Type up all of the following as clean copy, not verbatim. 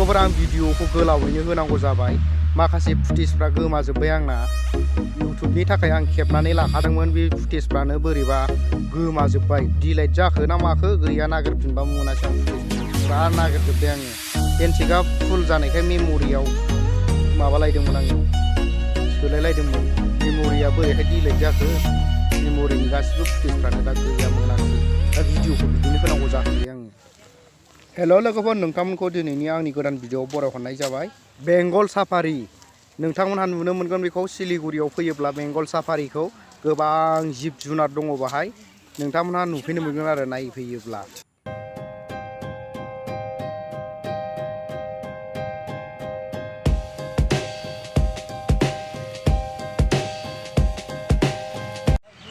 लोगोफोर आं भिडिअखौ गोलावैनो होनांगौ जाबाय माखासे फुटेजफ्रा गोमाजोब्बाय आंना इउटुबनि थाखाय आं खेबनानै लाखादोंमोन बे फुटेजफ्रानो बोरैबा गोमाजोब्बाय डिलाइट जाखो ना माखो गैया नागिरफिनबा मोनासै आं फुरा नागिरजोब्बाय आङो पेनसिकआ फुल जानायखाय मेम'रियाव माबालायदोंमोन आङो सोलायलायदोंमोन मेम'रिया बोरैहाय डिलाइट जाखो मेम'रिनि गासिबो फुटेजफ्रानो दा गैया मोनाखै दा भिडिअखौ बिदिनो होनांगौ जाहैबाय आङो। हेल' लोगोफोर नोंथांमोनखौ दिनैनि आंनि गोदान भिडिअआव बरायहरनाय जाबाय बेंगल साफारि नोंथांमोनहा नुनो मोनगोन बेखौ सिलिगुरियाव फैयोब्ला बेंगल साफारिखौ गोबां जिब जुनार दङ बाहाय नोंथांमोनहा नुफैनो मोनगोन आरो नायफैयोब्ला।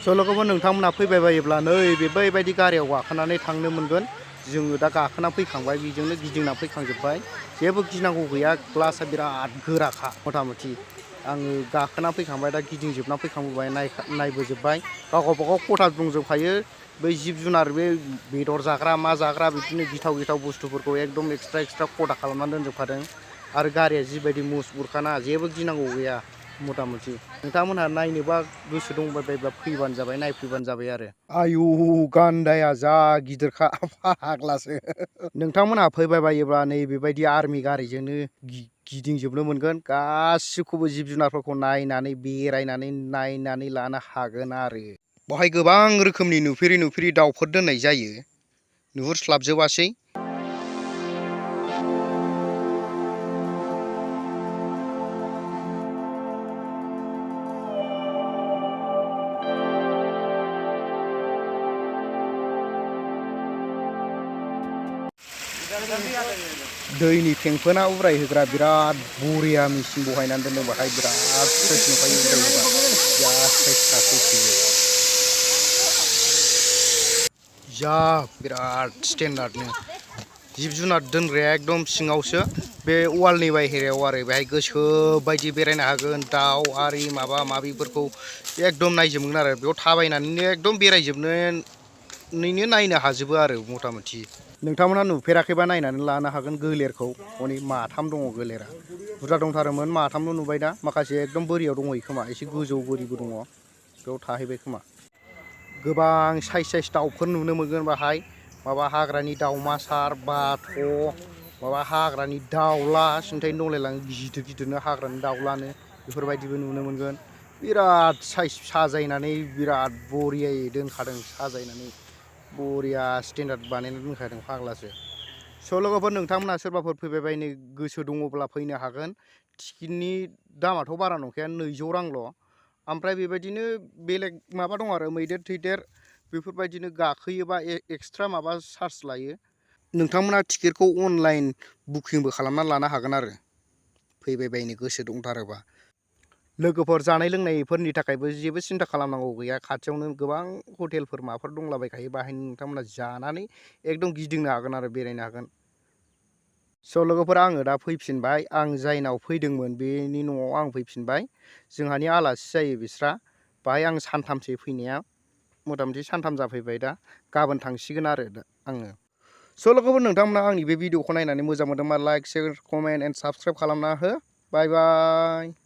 स' लोगोफोर नोंथांमोनहा फैबाय बायोब्ला नै बेबायदि गारियाव गाखोनानै थांनो मोनगोन जोङो दा गाखोना फैखांबाय बेजोंनो गिदिंना फैखांजोब्बाय जेबो गिनांगौ गैया ग्लासआ बिराद गोराखा मथा मथि आङो गाखोना फैखांबाय दा गिदिंजोबना फैखांबाय नायबोजोब्बाय गावबागाव खथा दंजोबखायो बै जिब जुनार बे बेदर जाग्रा मा जाग्रा बिदिनो गिथाव गिथाव बुस्थुफोरखौ एकदम एक्सट्रा खथा खालामनानै दोनजोबखादों आरो गारिया जिबायदि मुसबुरखाना जेबो गिनांगौ गैया मथा मथि नोंथांमोनहा नायनोबा गोसो दंबायबायब्ला फैबानो जाबाय नायफैबानो जाबाय आरो आयु गान्दाया जा गिदिरखा फाग्लासो नोंथांमोनहा फैबाय बायोब्ला नै बेबायदि आर्मि गारिजोंनो गिदिंजोबनो मोनगोन गासिखौबो जिब जुनारफोरखौ नायनानै बेरायनानै नायनानै लानो हागोन आरो बेवहाय गोबां रोखोमनि नुफेरि दाउफोर दोननाय जायो नुहुरस्लाबजोबासै। दैनि फेंफोना उरायहोग्रा बिराद बरिया मेचिन बहायनानै दोनदों बाहाय बिराद फ्रेस नुखायो उरायोबा जा फ्रेस जा बिराद स्टेन्डार्डनो जिब जुनार दोनग्राया एकदम सिङावसो बे वालनि बायहेरायाव आरो बेहाय गोसो बायदि बेरायनो हागोन दाउ आरि माबा माबिफोरखौ एकदम नायजोबगोन आरो बेयाव थाबायनानैनो एकदम बेरायजोबनोनो नायनो हाजोबो आरो मथा मथि नोंथांमोनहा नुफेराखैबा नायनानै लानो हागोन गोलेरखौ हनै माथाम दङ गोलेरा बुरजा दंथारोमोन माथामल' नुबाय दा माखासे एकदम बोरियाव दंहैयो खोमा एसे गोजौ बोरिबो दङ बेयाव थाहैबाय खोमा गोबां साइज दाउफोर नुनो मोनगोन बाहाय माबा हाग्रानि दाउमासार बाथ' माबा हाग्रानि दाउला सिन्थायनो दंलायलाङो गिदिरनो हाग्रानि दाउलानो बेफोरबायदिबो नुनो मोनगोन बिराद साइज साजायनानै बिराद बरियायै दोनखादों साजायनानै बरिया स्टेन्डार्ड बानायनानै दोनखादों फाग्लासो। स' लोगोफोर नोंथांमोनहा सोरबाफोर फैबाय बायनो गोसो दङब्ला फैनो हागोन टिकेटनि दामाथ' बारा नंखाया 200 रांल' ओमफ्राय बेबायदिनो बेलेग माबा दं आरो मैदेर थैदेर बेफोरबायदिनो गाखोयोबा एक्सट्रा माबा चार्ज लायो नोंथांमोना टिकेटखौ अनलाइन बुकिंबो खालामना लानो हागोन आरो फैबाय बायनो गोसो दंथारोबा। लोगोफोर जानाय लोंनायफोरनि थाखायबो जेबो सिन्था खालामनांगौ गैया खाथियावनो गोबां हटेलफोर माबाफोर दंलाबायखायो बाहायनो नोंथांमोना जानानै एकदम गिदिंनो हागोन आरो बेरायनो हागोन। स' लोगोफोर आङो दा फैफिनबाय आं जायनाव फैदोंमोन बेनि न'आव आं फैफिनबाय जोंहानि आलासि जायो बिस्रा बाहाय आं सानथामसो फैनाया मथा मथि सानथाम जाफैबाय दा गाबोन थांसिगोन आरो आङो। स' लोगोफोर नोंथांमोना आंनि बे भिडिअखौ नायनानै मोजां मोनदोंबा like share comment and subscribe खालामना हो बाय बाय।